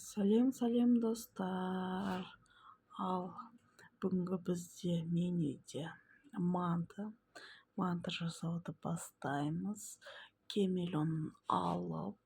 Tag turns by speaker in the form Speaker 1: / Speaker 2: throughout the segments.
Speaker 1: Сәлем, сәлем, достар! Ал бүгінгі бізде менюде манты. Манты жасауды бастаймыз. Кемел ұнын алып,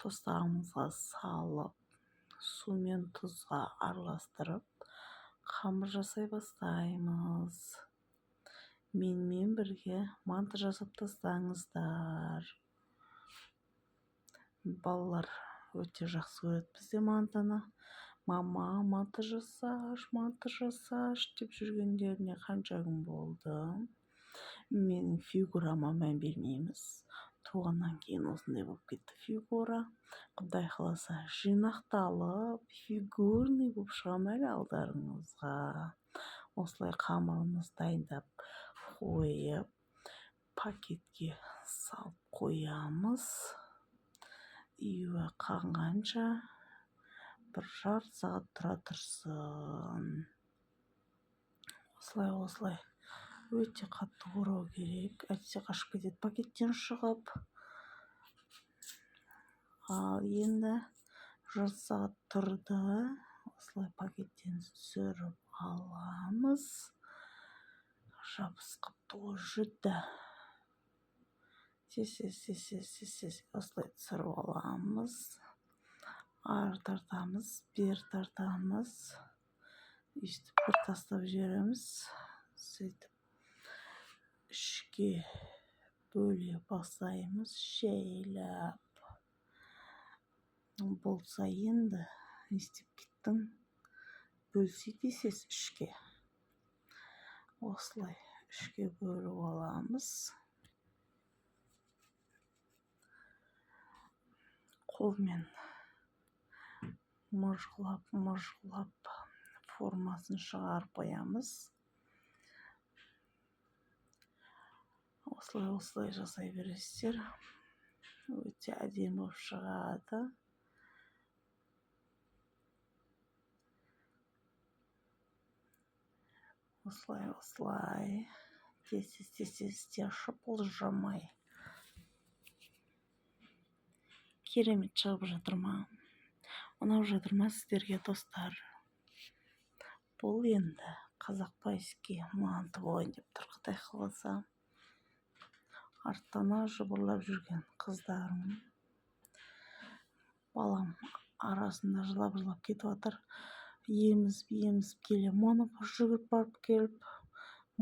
Speaker 1: тостағымызға салып, су мен тұзға араластырып, қамыр жасай бастаймыз. Менімен бірге манты жасап тастаңыздар. Балалар өте жақсы көреді бізде мантыны. Мама, манты жасашы, манты жасашы деп жүргендеріне қанша күн болды. Менің фигурама мән бермейміз. Туғаннан кейін осындай болып кетті фигура. Құдай қаласа, жинақталып, фигурный болып шығамын әлі алдарыңызға. Осылай қамырымызды дайындап қойып, пакетке салып қоямыз. Июі қанғанша бір жарты сағат тұра тұрсын. Осылай, осылай өте қатты орау керек, әйтпесе қашып кетеді пакеттен шығып. Ал енді жарты сағат тұрды, осылай пакеттен түсіріп аламыз. Жабысқып жүді. Тез, тез, тез, тез, тез, тез осылай түсіріп аламыз. Ары тартамыз, бері тартамыз, өйстіп бір тастап жібереміз. Сөйтіп үшке бөле бастаймыз жайлап. Болса енді не істеп кеттің, бөлсей десес үшке. Осылай үшке бөліп аламыз. Қолмен мыжғылап, мыжғылап формасын шығарып қоямыз. Осылай, осылай жасай бересіздер, өте әдемі болып шығады. Осылай, осылай тез, тез, тез, тез істе, шыпылжамай. Керемет шығып жатыр ма, ұнап жатыр ма сіздерге, достар? Бұл енді қазақбайский манты болайын деп тұр, құдай қаласа. Арттана жыбырлап жүрген қыздарым, балам арасында жылап-жылап кетіп жатыр. Емізіп, емізіп келемін оны, жүгіріп барып келіп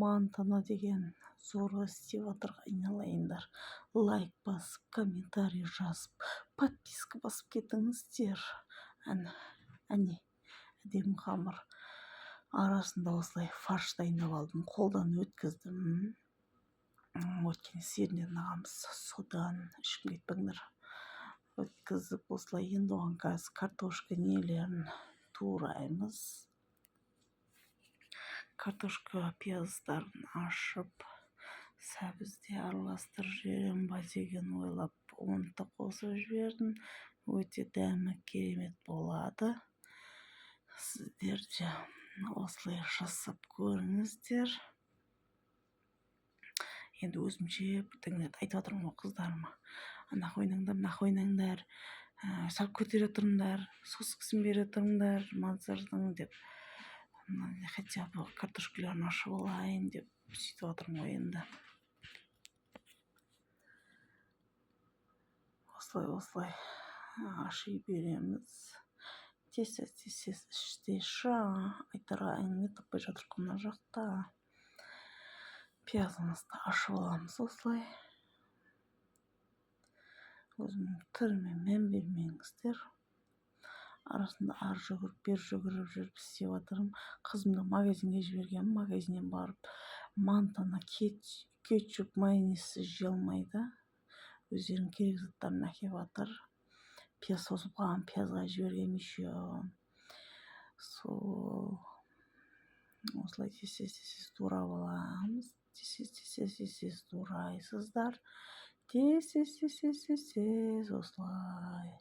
Speaker 1: мантыны деген зорға істеп жатыр. Айналайындар, лайк басып, комментарий жазып, подписка басып кетіңіздер. Әне, әне әдемі қамыр. Арасында осылай фарш дайындап алдым, қолдан өткіздім. Өйткені серінен ағамыз, содан ешкімге айтпаңдар. Өткізіп осылай енді оған қазір картошка нелерін тураймыз. Картошка пияздарын ашып, сәбізде араластырып жіберем ба деген ойлап, оны да қосып жібердім. Өте дәмі керемет болады. Сіздер де осылай жасап көріңіздер. Енді өзімше бірдеңелерді айтып жатырмын ғой қыздарыма. Ана ойнаңдар, мына ойнаңдар, сәл көтере тұрыңдар, соскасын бере тұрыңдар мазардың деп. Хотя бы картошкаларын ашып алайын деп сөйтіп жатырмын ғой енді. Осылай, осылай аши береміз. Тез, тез, тез, тез іште ша, айтарға әңгіме таппай жатырмық мына жақта. Пиязымызды ашып аламыз осылай. Өзімнің түріме мән бермеңіздер. Арасында ары жүгіріп, бері жүгіріп жүріп істеп жатырмын. Қызымды магазинге жібергенмін. Магазиннен барып мантыны кетчуп, майонезсіз жей алмайды. Өздерінің керек заттарын әкеліп жатыр. Пияз сосып қалған, пиязға жібергенмін еще. Сол осылай тез, тез, тез, тез турап аламыз. Тез, тез, тез, тез, тез, тез турайсыздар. Тез, тез, тез, тез, тез, тез осылай.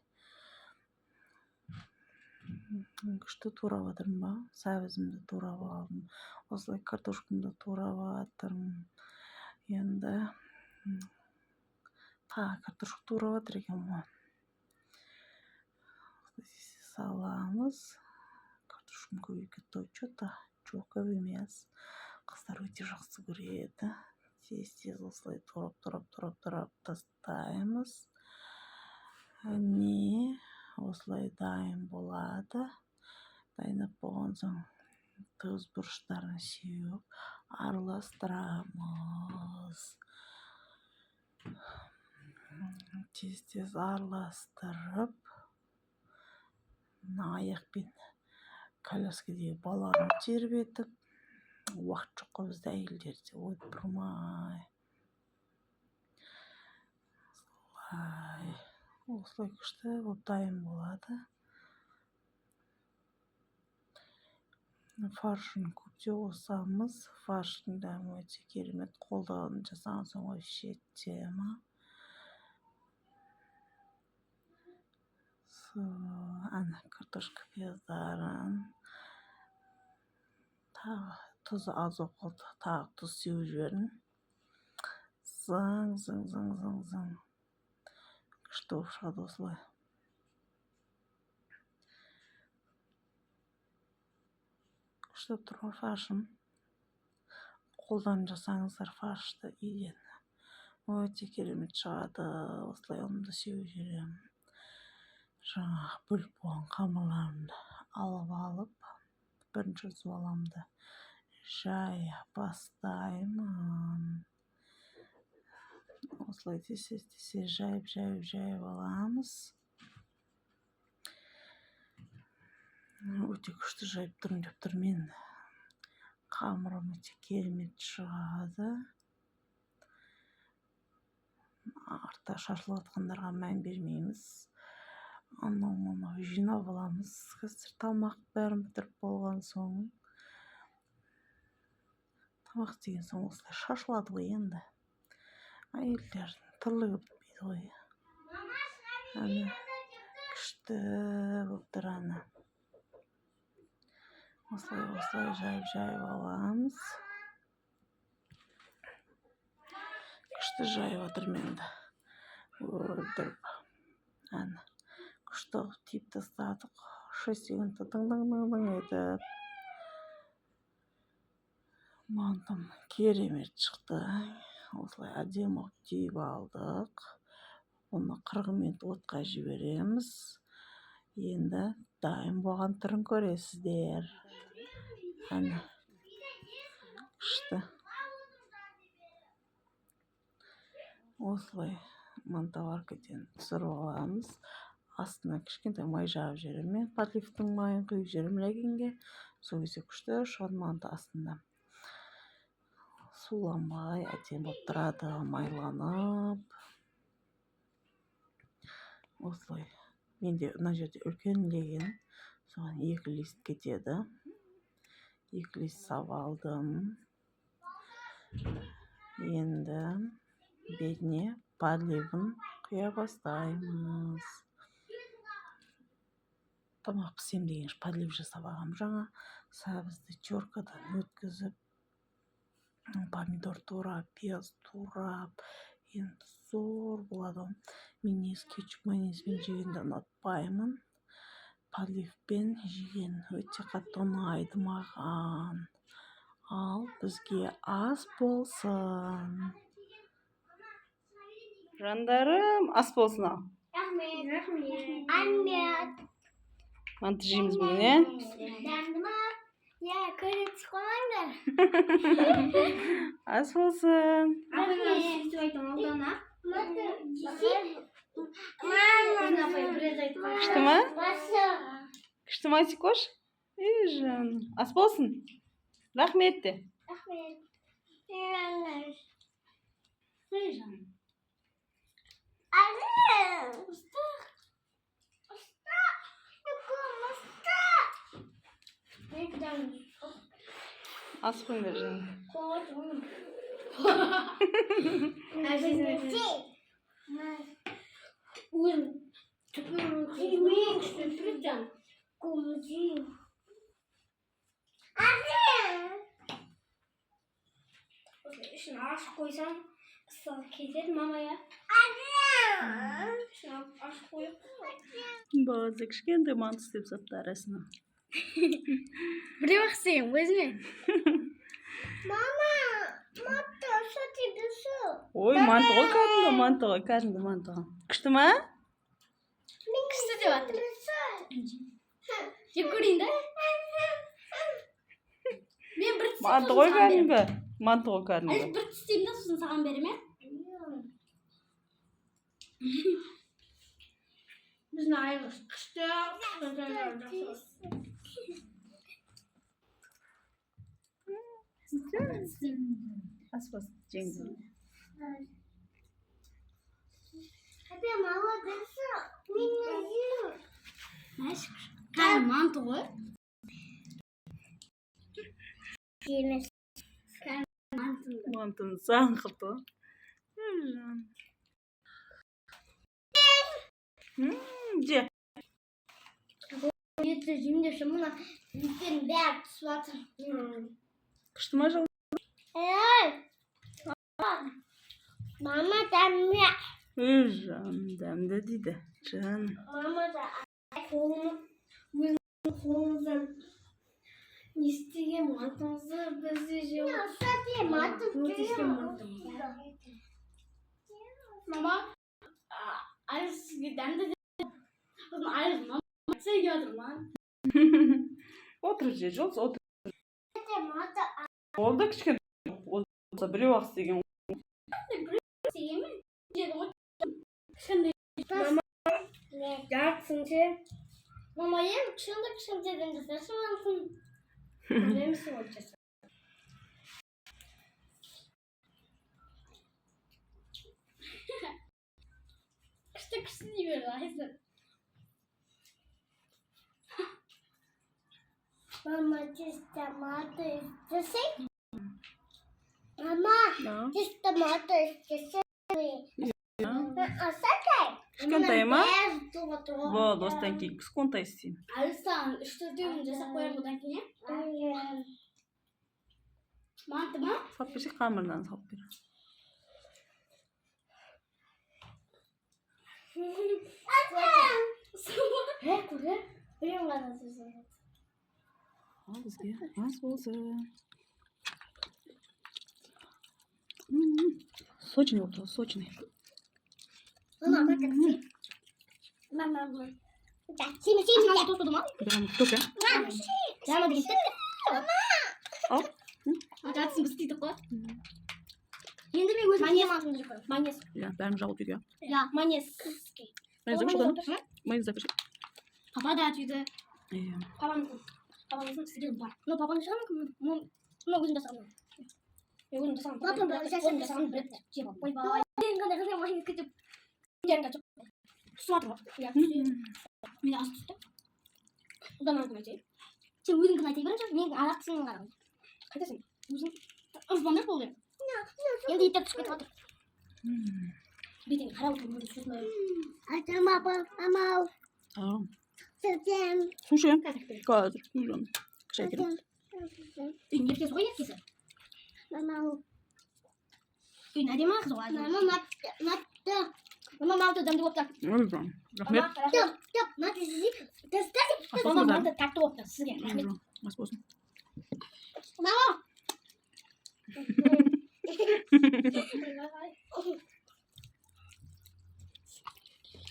Speaker 1: Күшті турап жатырмын ба? Сәбізімді турап алдым. Осылай картошкамды турап жатырмын. Енді тағы картошка турап жатыр екен ғой. Саламыз. Картошкам көбейіп кетті ғой че-то. Жоқ, көп емес, қыздар өте жақсы көреді. Тез тез осылай турап, турап, турап, турап тастаймыз. Міне, осылай дайын болады. Дайындап болған соң, тұз, бұрыштарын сеуіп, араластырамыз. Тез тез араластырып, мына аяқпен коляскадегі баланы тербетіп, уақыт жоқ қой бізде, әйелдерде. Ойпырмай, осылай, осылай күшті болып дайын болады. Фаршын көптеу қосамыз, фарштың дәмі өте керемет. Қолдан жасаған соң вообще тема. Ана картошка, пияздарын, тағы тұзы аз болып қалды, тағы тұз сеуіп жібердім. Зың, зың, зың, зың, зың, күшті болып шығады осылай. Күшті болып тұр ғой фаршым. Қолдан жасаңыздар фаршты үйден, өте керемет шығады. Осылай ұнды сеуіп жіберемін. Жаңағы бөліп қойған қамырларымды алып алып, бірінші зуаламды жая бастаймын. Осылай тез тез тез жайып, жайып, жайып аламыз. Өте күшті жайып тұрмын деп тұр мен, қамырым өте керемет шығады. Артта шашылып жатқандарға мән бермейміз, анау мынау жинап аламыз. Қазір тамақ бәрін бітіріп болған соң, тамақ істеген соң осылай шашылады ғой енді, әйелдердің тірлігі бітпейді ғой. Әне, күшті болып тұр. Ана, осылай, осылай жайып, жайып аламыз. Күшті жайып жатырмын енді өлтіріп. Әне, күшті қылып түйіп тастадық. 6 секундта дың, дың, дың, дың етіп, мантым керемет шықты. Осылай әдемі қылып түйіп алдық. Оны 40 минут отқа жібереміз. Енді дайын болған түрін көресіздер. Әне, күшті. Осылай мантоваркадан түсіріп аламыз. Астына кішкентай май жағып жіберемін мен, подливтің майын құйып жіберемін ләгенге. Сол кезде күшті шығады манты, астында суланбай, әдемі болып тұрады, майланып. Осылай менде мына жерде үлкен леген, соған екі лист кетеді. Екі лист салып алдым. Енді бетіне подливін құя бастаймыз. Тамақ пісемін дегенше, подлив жасап алғанмын. Жаңа сәбізді теркадан өткізіп, помидор турап, пияз турап, енді зор болады ғой. Мен негізі кетчуп, майонезбен жегенді ұнатпаймын, подливпен жеген өте қатты ұнайды маған. Ал бізге ас болсын,
Speaker 2: Жандарым, ас болсын, ал.
Speaker 3: Рахмет. Рахмет. Рахмет.
Speaker 2: Манты жейміз бүгін, иә?
Speaker 3: Дәмді ма? Иә, көріп қоймаңдар.
Speaker 2: Ас болсын.
Speaker 3: Рахмет. Манты жесек.
Speaker 2: Күшті ма? Күшті ма, Асикош? Ей, жаным, ас болсын, рахмет де.
Speaker 3: Рахмет.
Speaker 2: Ей, жаным.
Speaker 3: Ыстық. Ыстық. Ыстық.
Speaker 2: Ас қойыңдар, жаным.
Speaker 3: Қойдым. Өзім ең күшті түрі жан. Көмізін. Ішін ашып қойсаң, ыстығы кетеді, мама, иә. Ашып қояйық.
Speaker 1: Бағазы кішкентай манты істеп тастапты арасына.
Speaker 3: Біреу ақ істеген өзіме.
Speaker 4: Мама, манты, что.
Speaker 2: Ой, манты ғой, кәдімгі манты ғой, кәдімгі манты ғой. Күшті ма?
Speaker 3: Күшті деп жатыр. Жеп көрейін да. Мен бір тістеймін,
Speaker 2: Манты
Speaker 3: сосын
Speaker 2: ғой,
Speaker 3: саған беремін.
Speaker 2: кәдімгі манты ғой,
Speaker 3: Әлі
Speaker 2: кәдімгі.
Speaker 3: бір тістеймін да, сосын саған беремін, иә.
Speaker 4: Біздің айғыз күшті.
Speaker 2: Ас болсын, жеңді.
Speaker 4: Хотя мама дұрысы, мен жеймін.
Speaker 3: Кәдімгі манты ғой.
Speaker 4: Жемес.
Speaker 3: Манты.
Speaker 2: Мантыны саған қылды ғой. Ей, жаным. Же.
Speaker 4: Еті жеймін деп ше, мына еттердің бәрі түсіп жатыр.
Speaker 2: Күшті ма, жол?
Speaker 4: Ей! Мама дәмді.
Speaker 2: Ей, жаным, дәмді дейді, жаным.
Speaker 4: Мама да қолым, өзімнің қолымыздан не істеген мантымызды біз де жеп. Манты.
Speaker 3: Мама, әлі сізге дәмді деп, сосын әлі мама айтса келіп жатыр маған.
Speaker 2: Отырып же, Жұлдыз, отыр.
Speaker 4: Манты.
Speaker 2: Болды, кішкене болса, біреу ақ істеген.
Speaker 3: Істеген мен жеді ғой кішкентай.
Speaker 4: Жартысын ше. Мама, енді кішкентай кішкентайдан жасашы мантыны. Білеміз ғой жасап.
Speaker 3: Күшті, күшті дей берді Айза.
Speaker 4: Мама, чисто манты істесең? Мама, чисто манты істесең. Асатай.
Speaker 2: Кішкентай ма? Болды, осыдан кейін кішкентай істеймін.
Speaker 3: Әлі саған үш төртеуін жасап қоямын одан кейін, иә. Манты ма?
Speaker 2: Салып берсек, қамырдан салып бер.
Speaker 4: Не көрі? Біреу ғана сосын.
Speaker 2: Ал, бізге ас болсын. Сочный болды, сочный.
Speaker 4: Мама, мама, мама. Мама. Сені, сені,
Speaker 3: Мама тосты ма?
Speaker 2: Прям топ, иә.
Speaker 3: Жама деген.
Speaker 2: Ал.
Speaker 3: Жартысын біз істедік қой. Енді мен өзім
Speaker 4: Майонез мантымды жеп қоямын.
Speaker 3: Майонез.
Speaker 2: Иә, бәрін жауып жейік, иә.
Speaker 3: Иә, майонез.
Speaker 2: Майонез берші одан. Майонез әперші.
Speaker 3: Папа да жейді.
Speaker 2: Иә.
Speaker 3: Папаның, папаның істеген бар. Но папаның шығар мүмкін. Но өзім жасаған. Мен өзім жасаған.
Speaker 4: Папа бәрі жасап.
Speaker 3: Өзім жасаған бір рет жеп алып. Ойбай.
Speaker 4: Мен ғана ғана майонез кетіп.
Speaker 3: Жеріңге жоқ. Түсіп жатыр ғой. Иә. Менде аз түсті. Одан мүмкін айтайын.
Speaker 4: Сен өзің кім айта беріңші, мен арақ сенің қарағым.
Speaker 3: Қайтасың? Өзің ызбаңдар болды.
Speaker 4: Енді иттер түсіп кетіп жатыр.
Speaker 3: Бетіңе қарап отырмын, өзің түсесің бе?
Speaker 4: Атам, апа, мама,
Speaker 2: Ал.
Speaker 4: сәтем.
Speaker 2: Суши. Қазір. Жаным. Шай келеміз.
Speaker 3: Үйдің еркесі ғой, еркесі.
Speaker 4: Мама,
Speaker 3: Үйдің әдемі қызы ғой.
Speaker 4: Мама, матты.
Speaker 3: Мама, манты дәмді болыпты.
Speaker 2: Ой, жаным. Рахмет.
Speaker 3: Мама, рахмет.
Speaker 4: Топ, топ, манты жейік.
Speaker 2: Ас
Speaker 3: Мама,
Speaker 2: болсын бәрі.
Speaker 3: манты тәтті болыпты сізге. Рахмет.
Speaker 2: Ас болсын.
Speaker 3: Мама.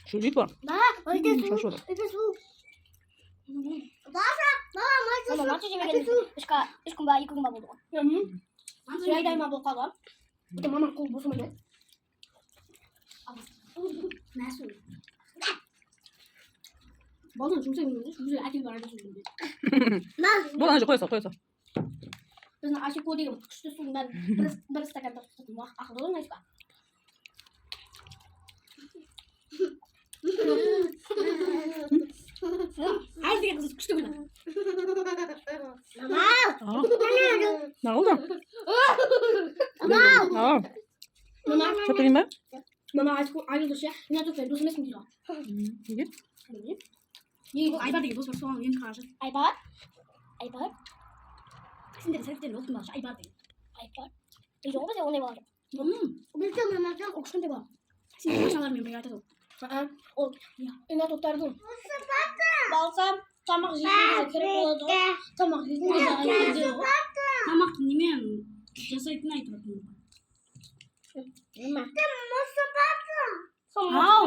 Speaker 2: Шөлдейді бар.
Speaker 4: Мама, ойда су.
Speaker 2: Шашып отыр.
Speaker 4: Ойда су. Даша, мама, манты
Speaker 3: Мама,
Speaker 4: су.
Speaker 3: манты жемеген 3 күн ба, 2 күн ба болды ғой. Манты бір айдай ма болып қалды ғой. Өте маманың қолы босамайды ғой. Мәсу. Балдан жұмсай бермеңдер, жұмсай әкем бар әкем.
Speaker 4: Мама,
Speaker 2: Болды, ана жерге қоя сал, қоя сал.
Speaker 3: Біздің Асико деген күшті судың бәрін бір стакан тастайтын уақыт ақылды ғой Асико. Ай деген қыз күшті күлді.
Speaker 4: Мама,
Speaker 2: Ал. Не қылды?
Speaker 4: Мама.
Speaker 2: Ал.
Speaker 3: Мама,
Speaker 2: Шап берейін ба?
Speaker 3: мама Асико айылды ше. Мен айтып дос емеспін дейді ғой.
Speaker 2: Неге?
Speaker 3: Білмеймін. Неге ол Айбар деген дос бар, соған енді қарашы. Айбар? Айбар? Сендер сәліктен оқыдың ба? Айбар деген.
Speaker 4: Айбар. Жоқ, бізде ондай бала жоқ.
Speaker 3: Мм.
Speaker 4: Бізде мама жоқ.
Speaker 3: Ол кішкентай бала. Сен машиналармен бірге айтады ол.
Speaker 4: Ол Ринат Тоқтардың балса тамақ жейтін кезде керек болады ғой. Тамақ жейтін кезде айтады ғой.
Speaker 3: Тамақ немен жасайтынын айтып жатырмын.
Speaker 4: Ма.
Speaker 3: Ау!